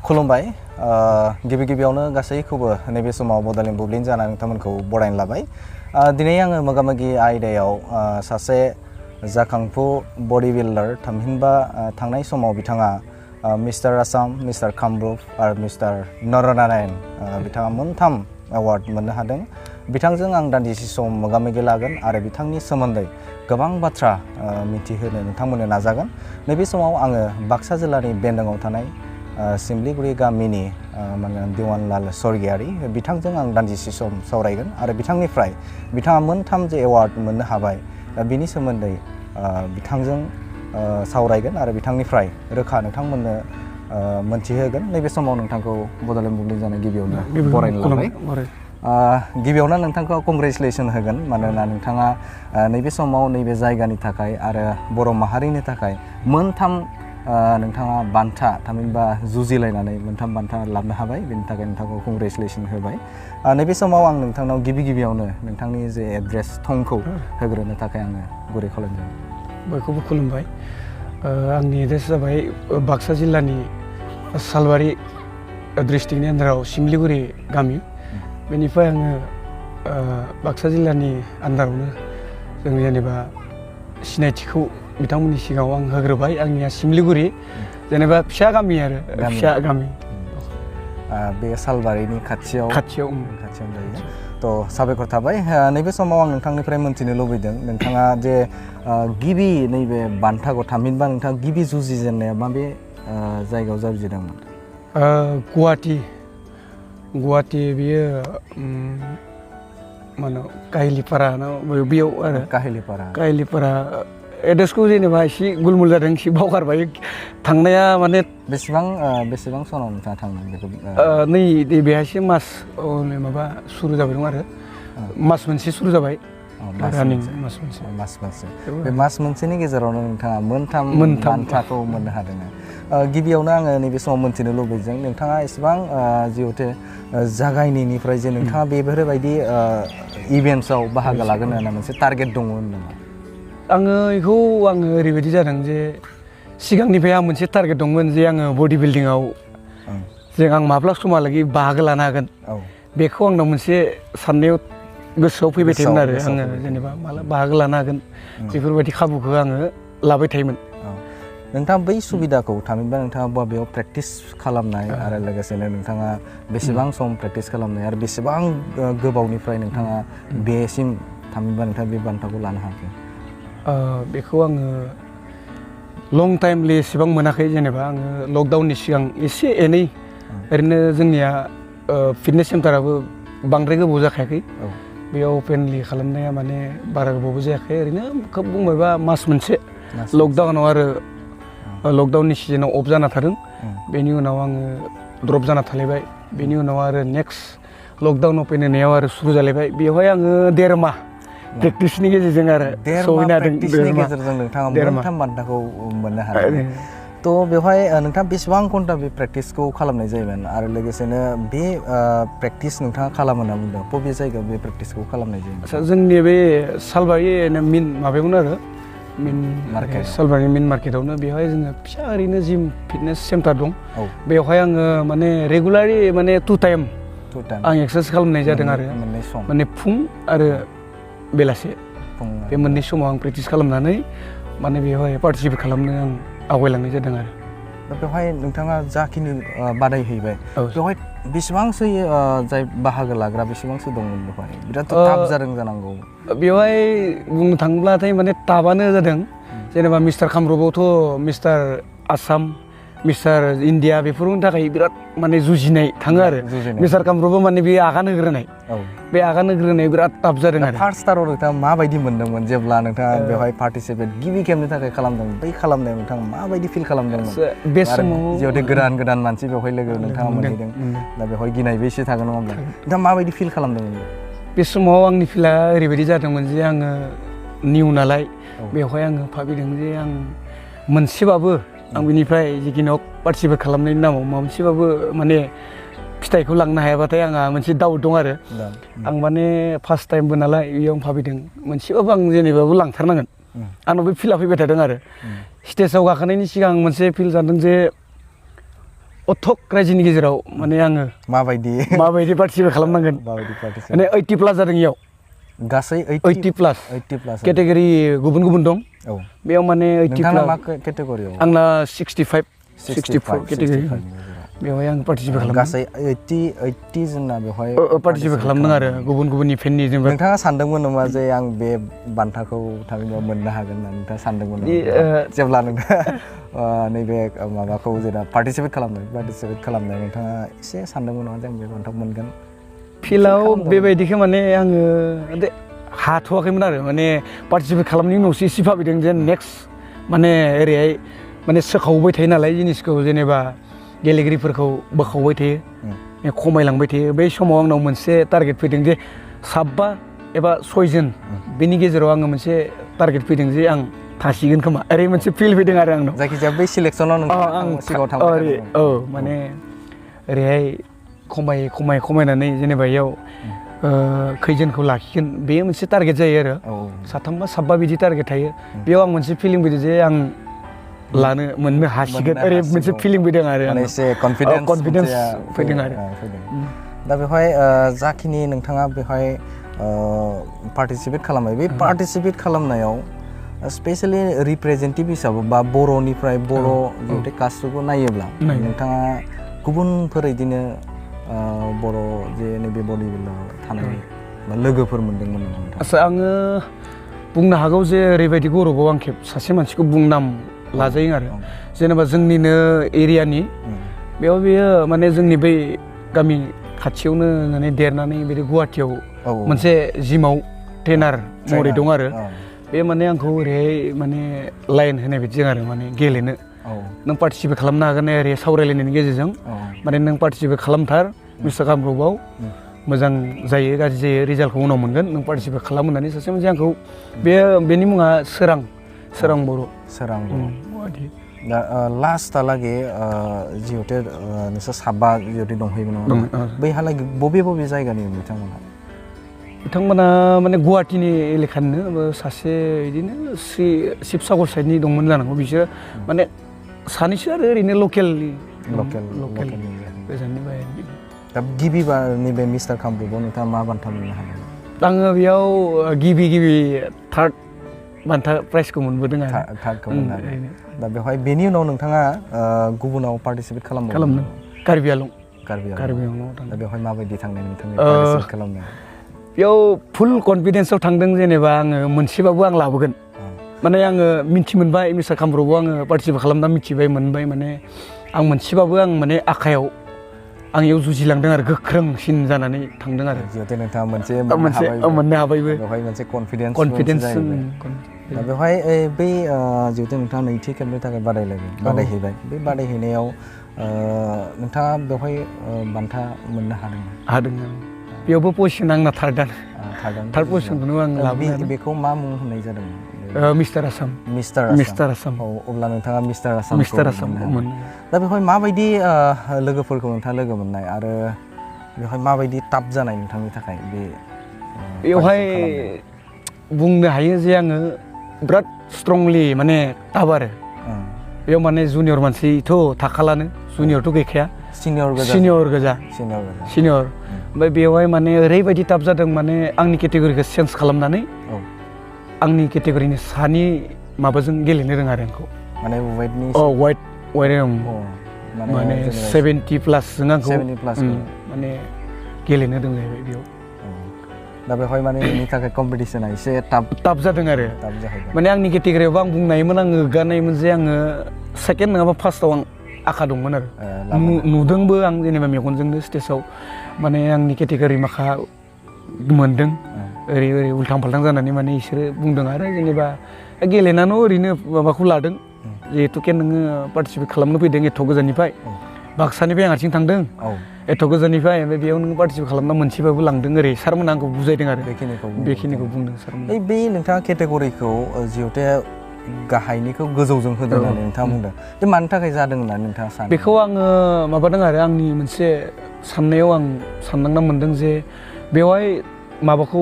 खुलुमबाय गिबियावनो गासैखौबो नैबे समाव बड'लेण्ड बुब्लिन जाना नोंथांमोनखौ बरायनो लाबाय दिनै आङो मोगामोगि आयदायाव सासे जाखांफु बडी बिल्डार थामहिनबा थांनाय समाव बिथाङा मिस्टार आसाम मिस्टार कामरुप आरो मिस्टार नरनारायण बिथाङा मोनथाम एवार्ड मोननो हादों बिथांजों आं दान्दिसे सम मोगामोगि लागोन आरो बिथांनि सोमोन्दै गोबां बाथ्रा मिथिहोनो नोंथांमोननो नाजागोन नैबे समाव आङो बाक्सा जिल्लानि बेन्दोंआव थानाय सिमलिगुरि गामिनि दिवानलाल स्वर्गियारि बिथांजों आं दान्दिसे सम सावरायगोन आरो बिथांनिफ्राय बिथाङा मोनथाम जे एवार्ड मोननो हाबाय बिनि सोमोन्दै बिथांजों सावरायगोन आरो बिथांनिफ्राय रोखा नोंथांमोननो मोनथिहोगोन नैबे समाव नोंथांखौ बड'लेण्ड बुब्लिन जानो गिबियावनो बरायनो लाबाय गिबियावनो नोंथांखौ कंग्रेचुलेसन होगोन मानोना नोंथाङा नैबे समाव नैबे जायगानि थाखाय आरो बर' माहारिनि थाखाय मोनथाम नोंथाङा बान्था थामहिनबा जुजिलायनानै मोनथाम बान्था लाबोनो हाबाय बेनि थाखाय नोंथांखौ कंग्रेचुलेसन होबाय नैबे समाव आं नोंथांनाव गिबियावनो नोंथांनि जे एड्रेस थंखौ होग्रोनो थाखाय आङो गुरै खावलायनाय बयखौबो खुलुमबाय आंनि एड्रेस जाबाय बाक्सा जिल्लानि सालबारि डिस्ट्रिक्टनि आन्दाराव सिमलिगुरि गामि बेनिफ्राय आङो बाक्सा जिल्लानि आन्दारावनो जों जेनेबा सिनायथिखौ बिथांमोननि सिगाङाव आं होग्रोबाय आंनिया सिमलिगुरि जेनेबा फिसा गामि आरो फिसा गामि बे सालबारिनि खाथियाव जायो थ' साबायखर थाबाय नैबे समाव आं नोंथांनिफ्राय मोन्थिनो लुबैदों नोंथाङा जे गिबि नैबे बान्थाखौ थामहिनबा नोंथाङा गिबि जुजिजेननाया माबे जायगायाव जाबिजेदोंमोन गुवाहाटि बेयो मा होनो काहिलिपारा बेयाव आरो काहिलिपारा एड्रेसखौ जेनेबा एसे गुलमुल जादों एसे बावगारबाय थांनाया माने बेसेबां सनाव नोंथाङा थांदों बेखौ नै बेहायसो मास माबा सुरु जाबाय दं आरो मास मोनसे सुरु जाबाय बे मास मोनसेनि गेजेरावनो नोंथाङा मोनथाम बान्थाखौ मोननो हादों गिबियावनो आङो नैबे समाव मोन्थिनो लुबैदों नोंथाङा एसेबां जिहेथु जागायनायनिफ्राय जे नोंथाङा बेफोरबायदि इभेन्ट्सआव बाहागो लागोन होनना मोनसे टारगेट दङमोन नामा आङो ओरैबायदि जादों जे सिगांनिफ्राय आं मोनसे टारगेट दंमोन जे आङो बडि बिल्डिंआव जों आं माब्ला समहालागै बाहागो लानो हागोन बेखौ आंनाव मोनसे साननायाव गोसोआव फैबाय थायोमोन आरो आङो जेनेबा माला बाहागो लानो हागोन बेफोरबायदि खाबुखौ आङो लाबाय थायोमोन नोंथाङा बै सुबिदाखौ थामहिनबा नोंथाङा बेयाव प्रेक्टिस खालामनाय आरो लोगोसेनो नोंथाङा बेसेबां सम प्रेक्टिस खालामनाय आरो बेसेबां गोबावनिफ्राय नोंथाङा बेसिम थामहिनबा नोंथाङा बे बान्थाखौ लानो हाखो बेखौ आङो लं टाइमलि एसेबां मोनाखै जेनेबा आङो लकडाउननि सिगां एसे एनै ओरैनो जोंनिया फिटनेस सेन्टाराबो बांद्राय गोबाव जाखायाखै बेयाव अपेनलि खालामनाया माने बारा गोबावबो जायाखै ओरैनो खोब बुंबायबा मास मोनसे लकडाउनाव आरो लकडाउननि सिजोनाव अफ जाना थादों बेनि उनाव आङो ड्रप जाना थालायबाय बेनि उनाव आरो नेक्स्ट लकडाउन अपेन होनायाव आरो सुरु जालायबाय बेवहाय आङो 1.5 माह प्रेक्टिसनि गेजेरजों आरो प्रेक्टिसनि गेजेरजों नोंथाङा मोनथाम बान्थाखौ मोननो हादों थ' बेवहाय नोंथाङा बेसेबां घन्टा बे प्रेक्टिसखौ खालामनाय जायोमोन आरो लोगोसेनो बे प्रेक्टिस नोंथाङा खालामो होनना बुंदों बबे जायगायाव बे प्रेक्टिसखौ खालामनाय जायो जोंनि बे सालबारि मेन माबायावनो आरो सालबारि मेन मार्केटावनो बेवहाय जोङो फिसा ओरैनो जिम फिटनेस सेन्टार दं बेवहाय आङो माने रेगुलारलि माने 2 टाइम आं एक्सारसाइज खालामनाय जादों आरो माने फुं आरो बेलासे बे मोननै समाव आं प्रेक्टिस खालामनानै माने बेवहाय पार्टिसिपेट खालामनो आं आवगायलांनाय जादों आरो दा बेवहाय नोंथाङा जाखिनि बादायहैबाय बेवहाय बेसेबांसो जाय बाहागो लाग्रा बेसेबांसो दंमोन बेवहाय बिराद थाब जादों जानांगौ बेवहाय बुंनो थाङोब्लाथाय माने थाबानो जादों जेनेबा मिस्टार कामरुपआवथ' मिस्टार आसाम मिस्टार इन्डिया बेफोरनि थाखाय बिराद माने जुजिनाय थाङो आरो मिस्टार कामरुपआव माने बे आगान होग्रोनाय बिराद थाब जादों आरो फार्स्टआव नोंथाङा माबायदि मोनदोंमोन जेब्ला नोंथाङा बेवहाय पार्टिसिपेट गिबि खेबनि थाखाय खालामदों बै खालामनायाव नोंथाङा माबायदि फिल खालामदोंमोन बे समाव जिहेतु गोदान मानसि बेवहाय लोगो नोंथाङा मोनहैदों दा बेवहाय गिनायबो एसे थागोन नङा होमब्ला नोंथाङा माबायदि फिल खालामदोंमोन बे समाव आंनि फिला ओरैबायदि जादोंमोन जे आङो निउ नालाय बेवहाय आङो भाबिदों जे आं मोनसेबाबो आं बिनिफ्राय जिखिनि पार्टिसिपेट खालामनायनि नामाव माबा मोनसेबाबो माने फिथाइखौ लांनो हायाबाथाय आंहा मोनसे डाउट दं आरो आं माने फार्स्ट टाइमबो नालाय बेयाव भाबिदों मोनसेबाबो आं जेनेबाबो लांथारनांगोन आंनाव बे फिला फैबाय थादों आरो स्टेजाव गाखोनायनि सिगां मोनसे फिल जादों जे अथक रायजोनि गेजेराव माने आङो माबायदि पार्टिसिपेट खालामनांगोन माने 80 प्लास जादों इयाव गासै 80 प्लास केटेगरि गुबुन दं बेयाव माने 80 नोंथाङा मा केटेगरियाव आंना 65 64 केटेगरि बेवहाय आं पार्टिसिपेट खालामदों गासै 80 जोंना बेवहाय पार्टिसिपेट खालामदों आरो गुबुन फेननि जेनेबा नोंथाङा सानदोंमोन नामा जे आं बे बान्थाखौ थाबैनो मोननो हागोन होनना नोंथाङा सानदोंमोन नामा जेब्ला नोंथाङा नैबे माबाखौ जेब्ला पार्टिसिपेट खालामनाय नोंथाङा एसे सानदोंमोन नामा जे आं बे बान्थाखौ मोनगोन फिल्डआव बेबायदिखौ माने आङो हाथ'वाखैमोन आरो माने पार्टिसिपेट खालामनायनि उनावसो एसे भाबिदों जे नेक्स्ट माने ओरैहाय माने सोखावबाय थायो नालाय जिनिसखौ जेनेबा गेलेगिरिफोरखौ बोखावबाय थायो खमायलांबाय थायो बै समाव आंनाव मोनसे टारगेट फैदों जे 7 एबा 6 जन बेनि गेजेराव आङो मोनसे टारगेट फैदों जे आं थासिगोन खोमा ओरै मोनसे फिल फैदों आरो आंनाव जायखिजाया बै सिलेक्सनाव नोंथाङा सिगाङाव थांबाय माने ओरैहाय खमायनानै जेनेबा इयाव खैजोनखौ लाखिगोन बे मोनसे टारगेट जायो आरो 7 बा 7 बिदि टारगेट थायो बेयाव आं मोनसे फिलिं फैदों जे आं मोननो हासिगोन ओरै मोनसे फिलिं फैदों आरो माने एसे कनफिडेन्स फैदों आरो दा बेवहाय जाखिनि नोंथाङा बेवहाय पार्टिसिपेट खालामबाय बे पार्टिसिपेट खालामनायाव स्पेशेलि रिप्रेजेन्टेटिभ हिसाबै बा बर'निफ्राय बर' जिहेतु कास्टखौ नायोब्ला नोंथाङा गुबुनफोर बिदिनो बर' जे नैबे बडि बिल्डाराव थानाय लोगोफोर मोनदोंमोन नामा नोंथाङा? आदसा आङो बुंनो हागौ जे ओरैबायदि गौरबआव आं सासे मानसिखौ बुंनाम लाजायो आरो जेनेबा जोंनिनो एरियानि बेयाव बेयो माने जोंनि बै गामि खाथियावनो माने देरनानै बे गुवाहाटियाव मोनसे जिमाव ट्रेनार महरै दं आरो बे माने आंखौ ओरैहाय माने लाइन होनाय बायदि आरो माने गेलेनो नों पार्टिसिपेट खालामनो हागोन ओरै सावरायलायनायनि गेजेरजों माने नों पार्टिसिपेट खालामथार मिस्टार कामरुपआव मोजां जायो गाज्रि जायो रिजाल्टखौ उनाव मोनगोन नों पार्टिसिपेट खालाम होननानै सासे मानसि आंखौ बेनि मुङा सोरां बर' दा लास्टहालागै जिहेतु नोंसोर 7 जिहेतु दंहैयोमोन नङा बैहालागै बबे जायगानि बिथांमोना माने गुवाहाटिनि एलेखानिनो सासे बिदिनो शिबसागर साइडनि दंमोन जानांगौ बिसोर माने सानैसो आरो ओरैनो लकेल गोजाननि बाहेरनि दा गिबि नैबे मिस्टार कामरुपआव नोंथाङा मा बान्था मोननो हादों? आङो बेयाव गिबि 3rd बान्था प्राइजखौ मोनबोदों आरो थार्डखौ मोनदों दा बेवहाय बेनि उनाव नोंथाङा गुबुनाव पार्टिसिपेट खालामदों कार्बि आलं दा बेवहाय माबायदि थांनाय नोंथांनि पार्टिसिपेट खालामनाय? बेयाव फुल कनफिडेन्सआव थांदों जेनेबा आङो मोनसेबाबो आं लाबोगोन माने आङो मिथि मोनबाय मिस्टार कामरुपआव आङो पार्टिसिपेट खालामना मोनबाय माने आं मोनसेबाबो आं माने आखायाव आं इयाव जुजिलांदों आरो गोख्रोंसिन जानानै थांदों आरो जिहेतु नोंथाङा मोनसे मोननो हाबायबो बेवहाय मोनसे कनफिडेन्स दा बेवहाय बै जिहेतु नोंथाङा नैथि खेबनि थाखाय बादायहैबाय बे बादायहैनायाव नोंथाङा बेवहाय बान्था मोननो हादों बेयावबो पजिसन आंना थार्ड पजिसनखौनो आं लाबोयो बेखौ मा मुं होननाय जादों? मिस्टार आसाम अब्ला नोंथाङा मिस्टार आसाम दा बेवहाय माबायदि लोगोफोरखौ नोंथाङा लोगो मोननाय आरो बेवहाय माबायदि टाफ जानाय नोंथांनि थाखाय बेवहाय बुंनो हायो जे आङो बिराद स्ट्रंलि माने टाफ आरो बेयाव माने जुनियर मानसिथ' थाखालानो जुनियरथ' गैखाया सिनियर गोजा ओमफ्राय बेवहाय माने ओरैबायदि टाफ जादों माने आंनि केटेगरिखौ चेन्ज खालामनानै आंनि केटेगरिनि सानि माबाजों गेलेनो रोङा आरो आंखौ माने वाइट माने 70 प्लासजों आंखौ माने गेलेनो रोंलायबाय बेयाव दा बेवहाय माने बेनि थाखाय कम्पिटिसना एसे टाफ जादों आरो माने आंनि केटेगरियावबो आं बुंनो हायोमोन आङो गोग्गानायमोन जे आङो सेकेन्ड नङाबा फार्स्टआव आं आखा दंमोन आरो नुदोंबो आं जेनेबा मेगनजोंनो स्टेजाव माने आंनि केटेगरि माखा मोनदों ओरै उल्थां फाल्थां जानानै माने बिसोरो बुंदों आरो जेनेबा गेलेनानै ओरैनो माबाखौ लादों जिहेतुके नोङो पार्टिसिपेट खालामनो फैदों एथ' गोजाननिफ्राय बाक्सानिफ्राय आं हारसिं थांदों एथ' गोजाननिफ्राय ओमफ्राय बेयाव नोङो पार्टिसिपेट खालामना मोनसेबाबो लांदों ओरै सारमोना आंखौ बुजायदों आरो बेखिनिखौ बुंदों सारमोना बे नोंथाङा केटेगरिखौ जिहेतु गाहायनिखौ गोजौजों होदों होननानै नोंथाङा बुंदों बे मानि थाखाय जादों होननानै नोंथाङा सानो? बेखौ आङो माबादों आरो आंनि मोनसे साननायाव आं सानदांना मोनदों जे बेवहाय माबाखौ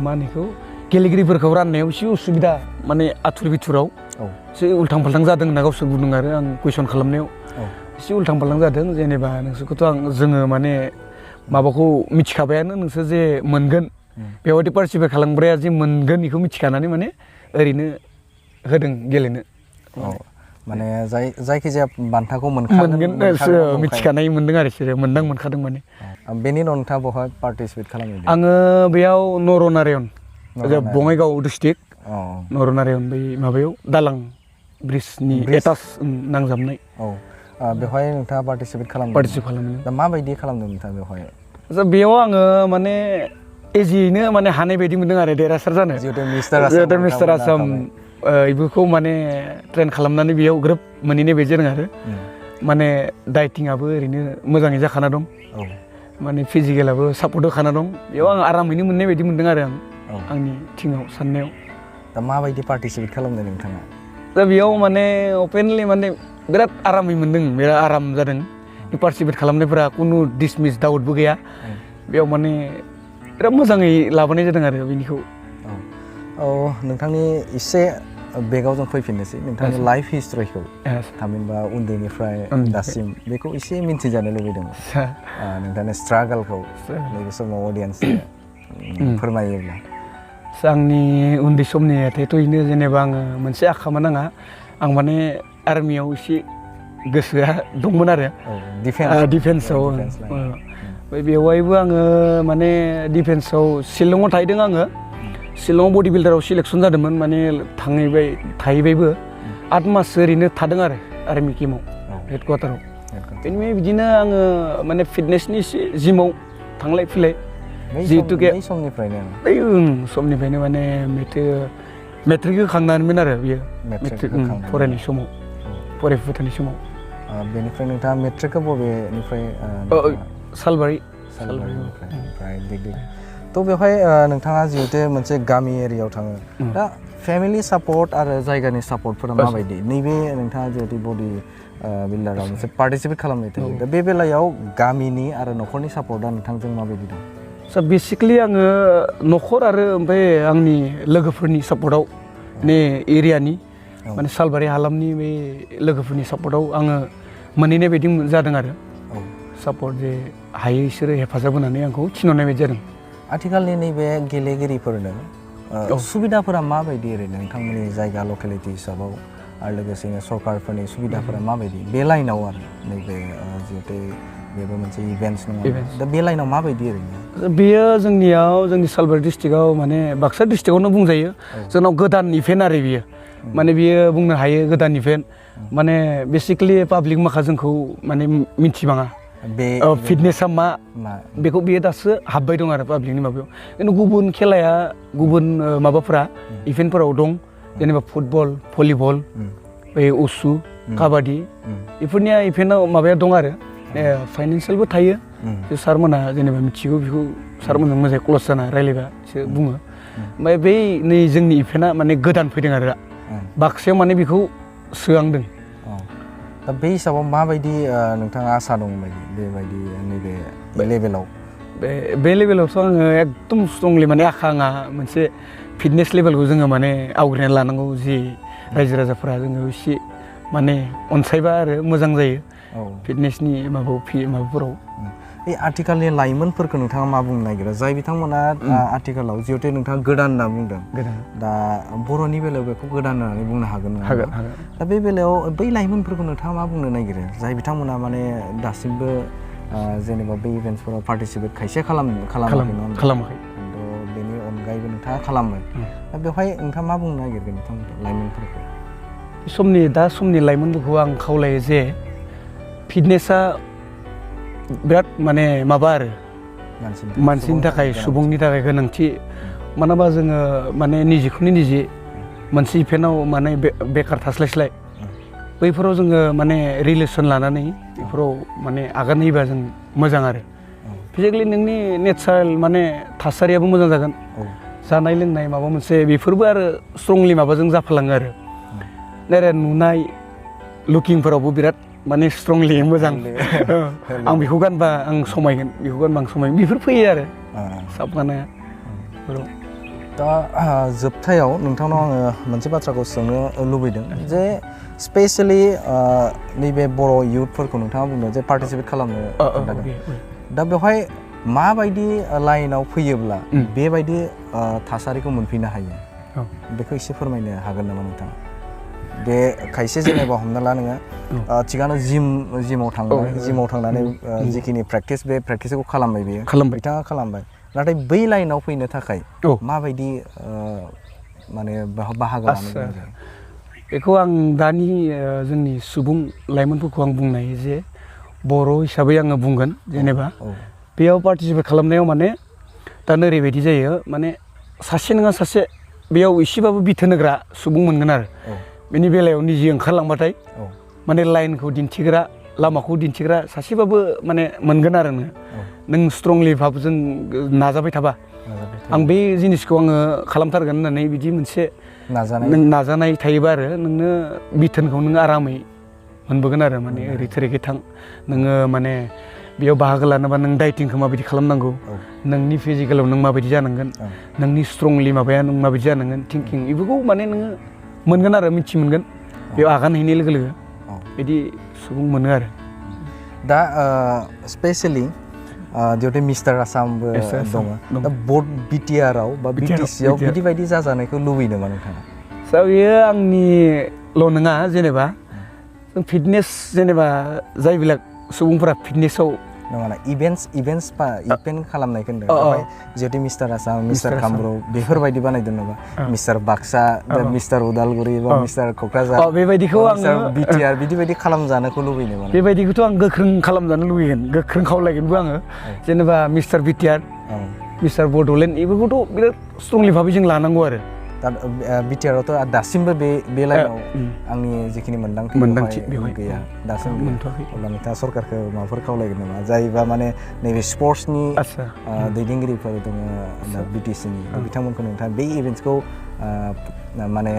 मा होनो बेखौ गेलेगिरिफोरखौ राननायाव एसे उसुबिदा माने आथुर बिथुराव एसे उल्थां फाल्थां जादों होनना गावसोर बुंदों आरो आं कुइसन खालामनायाव एसे उल्थां फाल्थां जादों जेनेबा नोंसोरखौथ' जोङो माने माबाखौ मिथिखाबायानो नोंसोर जे मोनगोन बेबायदि पार्टिसिपेट खालामग्राया जे मोनगोन बेखौ मिथिखानानै माने ओरैनो होदों गेलेनो माने जायखिजाया बान्थाखौ मोनगोन मिथिखानाय मोनदों आरो बिसोरो मोनखादों माने बेनि उनाव नोंथाङा बहाय पार्टिसिपेट खालामदों आङो बेयाव नरनारायण बङाइगाव डिस्ट्रिक्ट नरनारायण बै माबायाव दालां ब्रिजनि एटाच नांजाबनाय बेवहाय नोंथाङा पार्टिसिपेट खालामदों दा माबायदि खालामदों नोंथाङा बेवहाय बेयाव आङो माने इजियैनो माने हानाय बायदि मोनदों आरो देरहासार जानो जिहेथु मिस्टार आसाम बेफोरखौ माने ट्रेन खालामनानै बेयाव ग्रोब मोनहैनाय बायदि जादों आरो माने डाइटिंआबो ओरैनो मोजाङै जाखाना दं माने फिजिकेलाबो सापर्ट होखाना दं बेयाव आं आरामैनो मोननाय बायदि मोनदों आरो आंनि टिमाव साननायाव दा माबायदि पार्टिसिपेट खालामदों नोंथाङा दा बेयाव माने अपेनलि माने बिराद आरामै मोनदों बिराद आराम जादों पार्टिसिपेट खालामनायफोरा खुनु डिसमिस डाउटबो गैया बेयाव माने बिराद मोजाङै लाबोनाय जादों आरो बेनिखौ नोंथांनि एसे बेगाव जों फैफिननोसै नोंथांनि लाइफ हिस्ट्रिखौ थामहिनबा उन्दैनिफ्राय दासिम बेखौ एसे मिन्थिजानो लुबैदों नोंथांनि स्ट्रागोलखौ नैबे समाव अडियेन्सनो फोरमायोब्ला आंनि उन्दै समनि थेथ' इनो जेनेबा आङो मोनसे आखामोन आंहा आं माने आर्मियाव एसे गोसोआ दंमोन आरो डिफेन्सआव बेवहायबो आङो माने डिफेन्सआव शिलंआव थाहैदों आङो शिलंआव बडि बिल्डाराव सिलेक्सन जादोंमोन माने थाहैबायबो 8 मास ओरैनो थादों आरो आर्मि केम्पआव हेडक्वार्टाराव बेनिफ्राय बिदिनो आङो माने फिटनेसनि एसे जिमाव थांलाय फैलाय जिहेतुके समनिफ्रायनो माने मेट्रिक होखांनानैमोन आरो बियो मेट्रिक फरायनाय समाव फरायफुबाय थानाय समाव बेनिफ्राय नोंथाङा मेट्रिकखौ बबेनिफ्राय सालबारि ओमफ्राय डिग्रि थ' बेवहाय नोंथाङा जिहेतु मोनसे गामि एरियायाव थाङो दा फेमिलि सापर्ट आरो जायगानि सापर्टफोरा माबायदि नैबे नोंथाङा जिहेतु बडि बिल्डाराव मोनसे पार्टिसिपेट खालामनाय थायो दा बे बेलायाव गामिनि आरो न'खरनि सापर्टआ नोंथांजों माबायदि दं बेसिकलि आङो न'खर आरो ओमफ्राय आंनि लोगोफोरनि सापर्टआव ने एरियानि माने सालबारि हालामनि बे लोगोफोरनि सापर्टआव आङो मोनहैनाय बायदि जादों आरो सापर्ट जे हायो बिसोरो हेफाजाब होनानै आंखौ थिनहरनाय बायदि जादों आथिखालनि नैबे गेलेगिरिफोरनो सुबिदाफोरा माबायदि ओरैनो नोंथांमोननि जायगा लकेलिटि हिसाबाव आरो लोगोसेनो सरकारफोरनि सुबिदाफोरा माबायदि बे लाइनाव आरो नैबे जिहेतु बेबो मोनसे इभेन्ट्स नङा दा बे लाइनाव माबायदि ओरैनो बेयो जोंनियाव जोंनि सालबारि डिस्ट्रिक्टआव माने बाक्सा डिस्ट्रिक्टआवनो बुंजायो जोंनाव गोदान इभेन्ट आरो बियो माने बियो बुंनो हायो गोदान इभेन्ट माने बेसिकलि पाब्लिक माखा जोंखौ माने मिथिबाङा फिटनेसा मा बेखौ बियो दासो हाबबाय दं आरो पाब्लिकनि माबायाव खिन्थु गुबुन खेलाया गुबुन माबाफोरा इभेन्टफोराव दं जेनेबा फुटबल भलिबल बे उसु काबादि बेफोरनिया इभेन्टआव माबाया दं आरो फाइनान्सियेलबो थायो सारमोनहा जेनेबा मिथिगौ बेखौ सारमोनजों मोजाङै क्लस जाना रायज्लायबा बिसोर बुङो ओमफ्राय बै नै जोंनि इभेन्टआ माने गोदान फैदों आरो बाक्सायाव माने बेखौ सोआंदों दा बे हिसाबाव माबायदि नोंथाङा आसा दं बेबायदि नैबे लेभेलाव बे लेभेलावथ' आङो एकदम स्ट्रंलि माने आंहा मोनसे फिटनेस लेभेलखौ जोङो माने आवग्रिनानै लानांगौ जि रायजो राजाफोरा जोङो एसे माने अनसायबा आरो मोजां जायो फिटनेसनि माबाफोराव बे आथिखालनि लाइमोनफोरखौ नोंथाङा मा बुंनो नागिरो जाय बिथांमोना आथिखालाव जिहेतु नोंथाङा गोदान होनना बुंदों दा बर'नि बेलायाव बेखौ गोदान होननानै बुंनो हागोन दा बे बेलायाव बै लाइमोनफोरखौ नोंथाङा मा बुंनो नागिरो जाय बिथांमोना माने दासिमबो जेनेबा बे इभेन्ट्सफोराव पार्टिसिपेट खायसे खालामाखै बेनि अनगायैबो नोंथाङा खालामबाय दा बेवहाय नोंथाङा मा बुंनो नागिरगोन बिथांमोन लाइमोनफोरखौ समनि लाइमोनफोरखौ आं खावलायो जे फिटनेसा बिराद माने माबा आरो मानसिनि थाखाय सुबुंनि थाखाय गोनांथि मानोबा जोङो माने निजेखौनो निजे मोनसे इभेन्टआव माने बेखार थास्लायस्लाय बैफोराव जोङो माने रिलेसन लानानै बेफोराव माने आगान होयोबा जों मोजां आरो फिजिकेलि नोंनि नेचारेल माने थासारियाबो मोजां जागोन जानाय लोंनाय माबा मोनसे बेफोरबो आरो स्ट्रंलि माबाजों जाफालाङो आरो डाइरेक्ट नुनाय लुकिंफोरावबो बिराद माने स्ट्रंलि मोजां आं बेखौ गानबा आं समायगोन बेखौ गानबा आं समायगोन बेफोर फैयो आरो साबगानाया दा जोबथायाव नोंथांनाव आङो मोनसे बाथ्राखौ सोंनो लुबैदों जे स्पेशली नैबे बर' इयुथफोरखौ नोंथाङा बुंदों जे पार्टिसिपेट खालामनो खोन्थादों दा बेवहाय माबायदि लाइनाव फैयोब्ला बेबायदि थासारिखौ मोनफैनो हायो बेखौ एसे फोरमायनो हागोन नामा नोंथाङा बे खायसे जेनेबा हमना ला नोङो थिगानो जिमाव थांबाय जिमाव थांनानै जिखिनि प्रेक्टिस बे प्रेक्टिसखौ खालामबाय बेयो बिथाङा खालामबाय नाथाय बै लाइनाव फैनो थाखाय माबायदि माने बाहागो लानो गोनां जायो बेखौ आं दानि जोंनि सुबुं लाइमोनफोरखौ आं बुंनो हायो जे बर' हिसाबै आङो बुंगोन जेनेबा बेयाव पार्टिसिपेट खालामनायाव माने दा ओरैबायदि जायो माने सासे नङा सासे बेयाव एसेबाबो बिथोन होग्रा सुबुं मोनगोन आरो बेनि बेलायाव निजे ओंखारलांबाथाय माने लाइनखौ दिन्थिग्रा लामाखौ दिन्थिग्रा सासेबाबो माने मोनगोन आरो नों स्ट्रंलि भाबजों नाजाबाय थाबा आं बे जिनिसखौ आङो खालामथारगोन होननानै बिदि मोनसे नाजानाय थायोबा आरो नोंनो बिथोनखौ नों आरामै मोनबोगोन आरो माने ओरै थोरैखै थां नोङो माने बेयाव बाहागो लानोबा नों डाइटिंखौ माबायदि खालामनांगौ नोंनि फिजिकेलाव नों माबायदि जानांगोन नोंनि स्ट्रंलि माबाया नों माबायदि जानांगोन थिंकिं बेफोरखौ माने नोङो मोनगोन आरो मिथि मोनगोन बेयाव आगान हैनाय लोगो लोगो बिदि सुबुं मोनो आरो दा स्पेशली जिहेतु मिस्टार आसामबो दङ दा बर्ड बिटिआरआव बा बिटिसिआव बिदि बायदि जाजानायखौ लुबैयो नामा नोंथाङा बेयो आंनिल' नङा जेनेबा जों फिटनेस जेनेबा जायবিলাক सुबुंफोरा फिटनेसआव नङा इभेन्ट खालामनायखौ होनदों जिहेतु मिस्टार आसाम मिस्टार कामरुप बेफोरबायदि बानायदों नामा मिस्टार बाक्सा मिस्टार उदालगुरि बा मिस्टार क'क्राझार बेबायदिखौ आं बिटिआर बिदि खालामजानायखौ लुबैयो नामा बेबायदिखौथ' आं गोख्रों खालामजानो लुबैगोन गोख्रों खावलायगोनबो आङो जेनेबा मिस्टार बिटिआर मिस्टार बड'लेण्ड बेफोरखौथ' बिराद स्ट्रंलि भाबै जों लानांगौ आरो दा बिटिआरआवथ' दासिमबो बे लाइनाव आंनि जिखिनि मोनदांथि बेवहाय गैया दासिमबो अब्ला नोंथाङा सरकारखौ माबाफोर खावलायगोन नामा जायबा माने नैबे स्पर्ट्सनि दैदेनगिरिफोर दङ बिटिसिनि बिथांमोनखौ नोंथाङा बे इभेन्ट्सखौ माने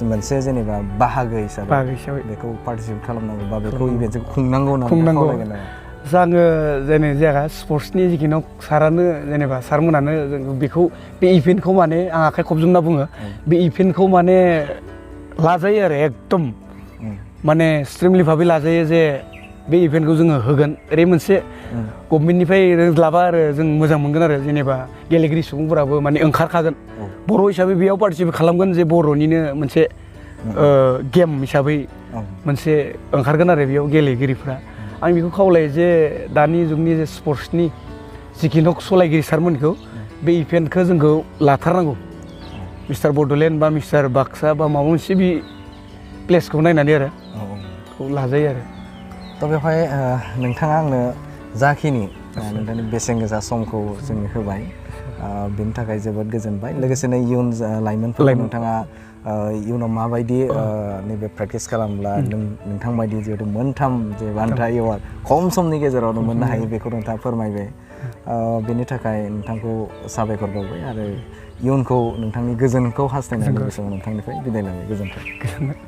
मोनसे जेनेबा बाहागो हिसाबै बेखौ पार्टिसिपेट खालामनांगौ बा बेखौ इभेन्टखौ खुंनांगौ होननानै खावलायगोन नामा आङो जेने जायगा स्पर्ट्सनि जिखिनि सारानो जेनेबा सारमोनानो बेखौ बे इभेन्टखौ माने आं आखाइ खबजों होनना बुङो बे इभेन्टखौ माने लाजायो आरो एकदम माने स्ट्रिमलि भाबै लाजायो जे बे इभेन्टखौ जोङो होगोन ओरै मोनसे गभर्नमेन्टनिफ्राय लाबा आरो जों मोजां मोनगोन आरो जेनेबा गेलेगिरि सुबुंफोराबो माने ओंखारखागोन बर' हिसाबै बेयाव पार्टिसिपेट खालामगोन जे बर'निनो मोनसे गेम हिसाबै मोनसे ओंखारगोन आरो बेयाव गेलेगिरिफ्रा आं बेखौ खावलायो जे दानि जुगनि जे स्पर्ट्सनि जिखिनि सलायगिरि सारमोनखौ बे इभेन्टखौ जोंखौ लाथारनांगौ मिस्टार बड'लेण्ड बा मिस्टार बाक्सा बा माबा मोनसे बे प्लेसखौ नायनानै आरो लाजायो आरो थ' बेवहाय नोंथाङा आंनो जाखिनि नोंथांनि बेसेन गोसा समखौ जोंनो होबाय बेनि थाखाय जोबोद गोजोनबाय लोगोसेनो इयुन लाइमोनफोर नोंथाङा इयुनाव माबायदि नैबे प्रेक्टिस खालामब्ला नोंथां बायदि जिहेतु मोनथाम जे बान्था एवार्ड खम समनि गेजेरावनो मोननो हायो बेखौ नोंथाङा फोरमायबाय बेनि थाखाय नोंथांखौ साबायखर बावबाय आरो इयुनखौ नोंथांनि गोजोनखौ हास्थायनानै लोगोसे नोंथांनिफ्राय बिदाय लाबाय गोजोन्थों